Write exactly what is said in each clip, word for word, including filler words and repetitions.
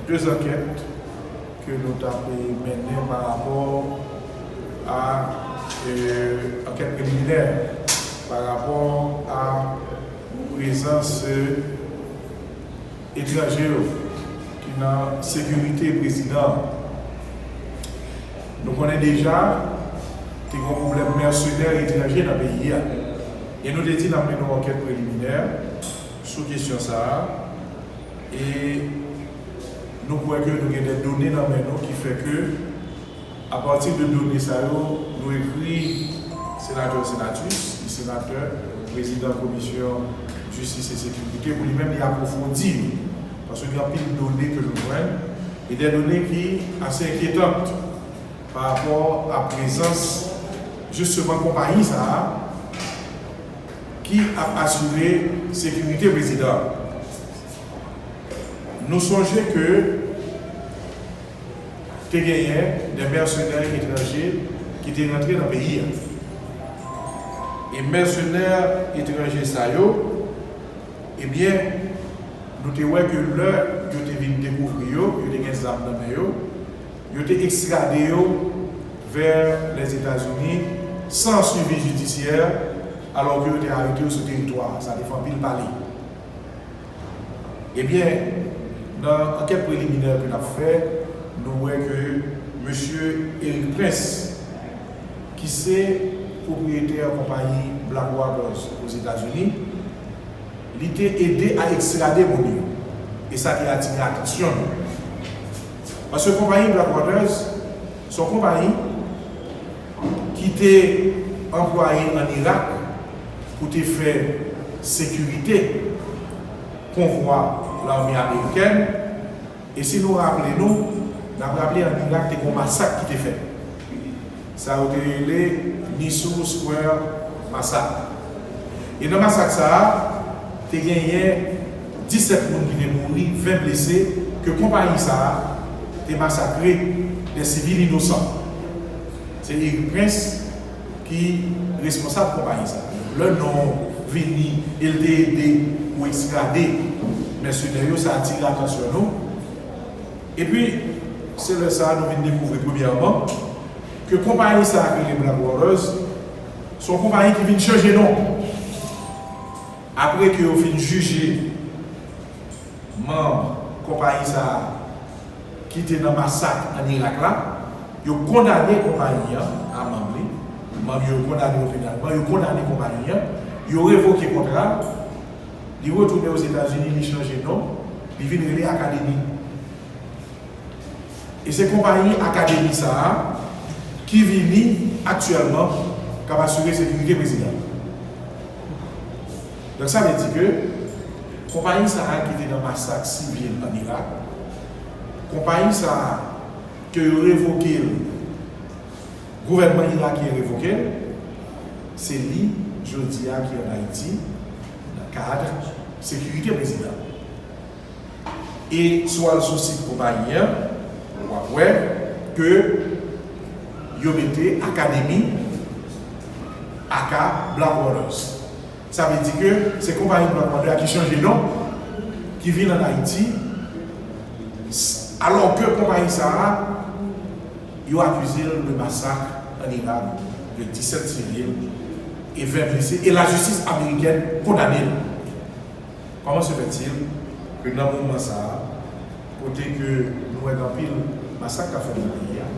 De zankèt ke nou t ap mennen pa rapò a, e, ankèt preliminè pa rapò a prezans, e, etranje yo ki nan sekirite prezidan an. Nou konnen deja, te gen yon pwoblèm mèsenè etranje nan peyi a. E nou te di n ap mennen yon ankèt preliminè sou kesyon sa a. E nou kwè ke nou gen de done nan men nou ki fè ke, apati de done sa yo, nou ekri senatè Senatus, ki senatè, prezidan komisyon jistis e sekirite, pou li menm li apwofondi yo. Paske gen anpil done ke nou jwenn, e de done ki ase enkyetan pa rapò a prezans, jisteman, konpayi sa a ki ap asire sekirite prezidan an. Nou sonje ke te genyen de mèsenè etranje ki te rantre nan peyi a. E mèsenè etranje sa yo, ebyen, nou te wè ke lè yo te vin dekouvri yo, yo te gen zam nan men yo, yo te ekstrade yo vè Lèzetazini san swivi jidisyè, alò ke yo te arete yo sou teritwa a. Sa te fè anpil pale. Ebyen, nan ankèt preliminè ke n ap fè, nou wè ke mesye Erik Prince, ki se pwopriyetè konpayi Blackwaters Ozetazini, li te ede a ekstrade moun yo. E sa te atire atansyon nou. Paske konpayi Blackwaters, se yon konpayi ki te anplwaye ann Irak pou te fè sekirite konvwa lame amerikèn. E si nou raple nou, n ap raple ann Irak te gen yon masak ki te fèt. Sa yo te rele Nisour Square Massacre. E nan masak sa a, te genyen disèt moun ki te mouri, ven blese, ke konpayi sa a te masakre de sivil inosan. Se Erik Prince ki responsab konpayi sa a. Lè non vini, e l te ede pou ekstrade mèsenè yo, sa atire atansyon nou. Epi, se lè sa a nou vin dekouvri premyèman ke konpayi sa a ki rele Blackwaters, se yon konpayi ki vin chanje non. Apre ke yo fin jije manm konpayi sa a ki te nan masak ann Irak la, yo kondane konpayi an, a manm li, manm yo, yo kondane yo penalman, yo kondane konpayi an, yo revoke kontra l, li retounen Ozetazini, li chanje non, li vin rele Akademi. E se konpayi Akademi sa a ki vini aktyèlman k ap asire sekirite prezidan. Donk, sa vle di ke konpayi sa a ki te nan masak sivil ann Irak, konpayi sa a ke yo revoke l, gouvènman irakyen revoke l, se li, jodi a, ki ann Ayiti, nan kad sekirite prezidan. E si w al sou sit konpayi an, w ap wè ke yo mete Akademi, aka Blackwaters. Sa vle di ke se konpayi Blackwaters a ki chanje non, ki vin ann Ayiti, s-, alò ke konpayi sa a, yo akize l de masak ann Irak de disèt sivil e ven blese, e lajistis amerikèn kondane l. Kòman se fètil ke nan moman sa a, kote ke nou wè gen anpil masak k ap fèt nan peyi a,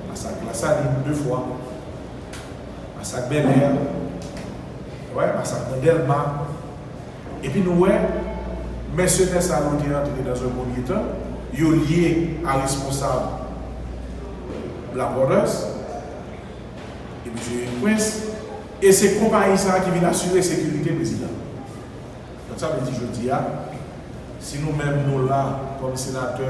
masak Lasalin de fwa, masak Bèlè, wè, masak nan Dèlma, epi nou wè mèsenè sa yo te rantre dans un premier temps, yo lye a responsab Blackwaters, e mesye Prince, e se konpayi sa a ki vin asire sekirite prezidan. Donk, sa vle di jodi a, si nou menm nou la kòm senatè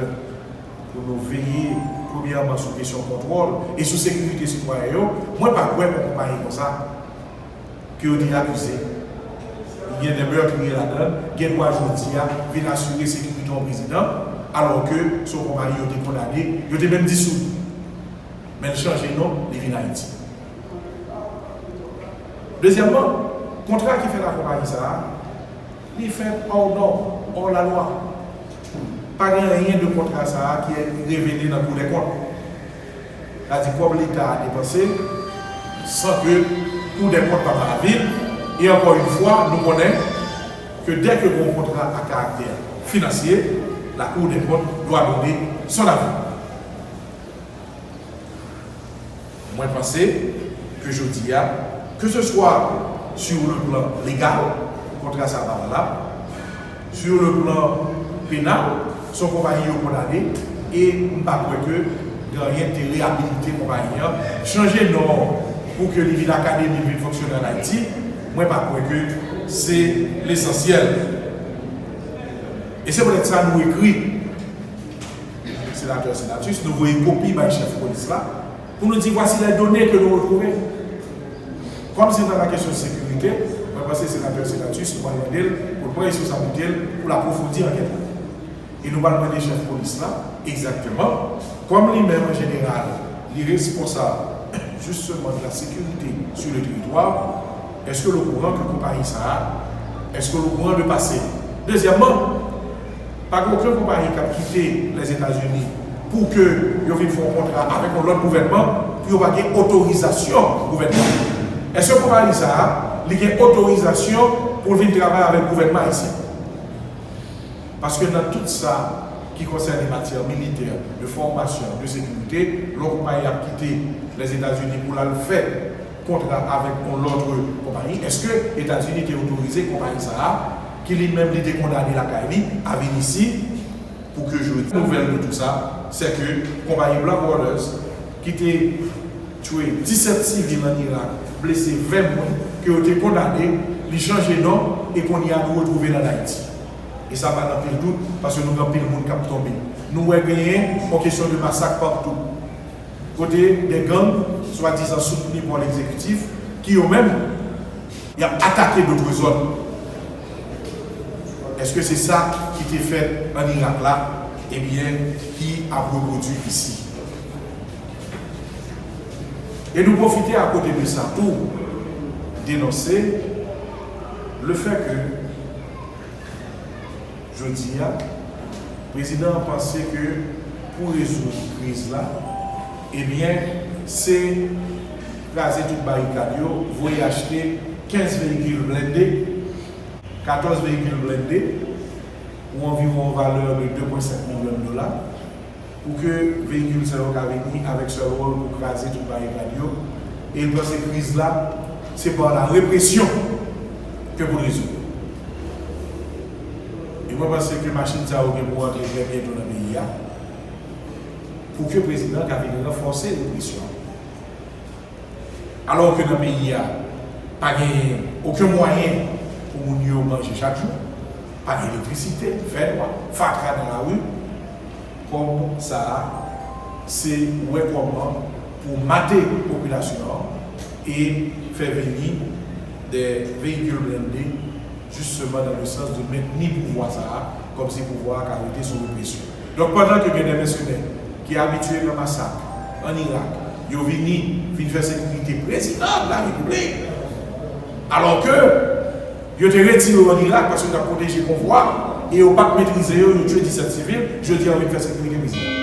pou nou veye premyèman sou kesyon kontwòl e sou sekirite sitwayen yo, mwen pa kwè yon konpayi konsa ke yo te akize, ki gen de meurtrier ladan l, gen dwa jodi a vin asire sekirite yon prezidan, alò ke se yon konpayi yo te kondane, yo te menm disoud. Men l chanje non, li vin Ayiti. Dezyèmman, kontra ki fèt ak konpayi sa a, li fèt hors norme, hors la loi. Pa gen anyen de kontra sa a ki revele nan Cour des comptes. Sa di kòb Leta a depanse san ke Cour des comptes pa pale avil. E encore une fois, nou konnen ke dès que gen yon kontra a karaktè finansye, la Cour des comptes doit donner son avis. Mwen panse ke jodi a, ke se swa sur le plan legal, kontra sa a pa valab, sur le plan pénal, se yon konpayi yo kondane, e m pa kwè ke gen anyen ki te reyabilite konpayi an, chanje non pou ke li vin akademi, vin fonksyone ann Ayiti, mwen pa kwè ke se lesansyèl. E se poutèt sa nou ekri Senatè Senatus, nou voye kopi bay chèf polis la pou nou di, voici les données que nous retrouvons. Kòm se nan kesyon sekirite, mwen panse Senatè Senatus, nou pral mande l pou l pran responsablite l pou l apwofoundi ankèt la. E nou pral mande chèf polis la, egzakteman, kòm li menm an jeneral, li responsab justement de la sécurité sur le territoire, èske l okouran ke konpayi sa a, èske l okouran de pase l? Dezyèmman, pa gen okenn konpayi k ap kite Lèzetazini pou ke yo vin fè yon kontra avèk yon lòt gouvènman pou yo pa gen otorizasyon gouvènman. Èske konpayi sa a, li gen otorizasyon pou l vin travay avèk gouvènman ayisyen? Paske nan tout sa ki konsène matyè militè, de fòmasyon, de sekirite, lè yon konpayi ap kite Lèzetazini pou l al fè kontra avèk yon lòt konpayi, èske Etazini te otorize konpayi sa a, ki li menm li te kondane lakay li, a vin isi pou ke jodi nouvèl de tou sa, se ke konpayi Black Waters, ki te tchwe disèt sivil ann Irak, blese ven moun, ke yo te kondane, li chanje non, e kounye a nou retwouve l ann Ayiti. E sa pa nan anpil dout, paske nou gen anpil moun k ap tonbe. Nou wè genyen yon kesyon de masak patou. Kote de gang, swadizan soutni pa legzekitif, ki yo menm, y ap atake dòt zòn. Èske se sa ki te fèt ann Irak la, ebyen, ki ap repwodui isi? E nou pwofite akote de sa tou, denonse le fè ke jodi a, prezidan an panse ke pou rezoud kriz la, ebyen, se kraze tout barikad yo, voye achte kenz veyikil blende, katòz veyikil blende, pou anviwon yon valè de de pwen senk milyon dola, pou ke veyikil sa yo ka vini avèk sèl wòl pou kraze tout barikad yo, e l panse kriz la, se pa la represyon ke pou l rezoud. E mwen panse ke machin sa yo gen pou rantre trè byento nan peyi a, pou ke prezidan ka vin ranfòse represyon an. Alò ke nan peyi a, pa gen okenn mwayen pou moun yo manje chak jou, pa gen elektrisite, fè nwa, fatra nan lari, kòb sa a, se wè kòman pou mate popilasyon an e fè vini de veyikil blende, justement dans le sens de mentni pouvwa sa a, kòmsi pouvwa a ka rete sou represyon. Donk, pandan ke gen de mèsenè ki abitye nan masak ann Irak, yo vini, vin fè sekirite prezidan de la repiblik, alò ke yo te retire yo ann Irak paske yo t ap pwoteje konvwa, e yo pa t metrize yo, yo tchwe disèt sivil, jodi a yo vin fè sekirite prezidan.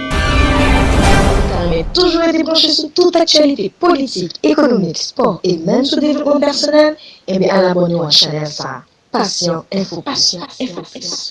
Ou ta renmen toujou rete branche sou tout aktyalite politik, ekonomik, spò e menm sou devlopman pèsonèl? Ebyen, al abòne w a chanèl sa a. Passion Info Plus. Passion Info Plus.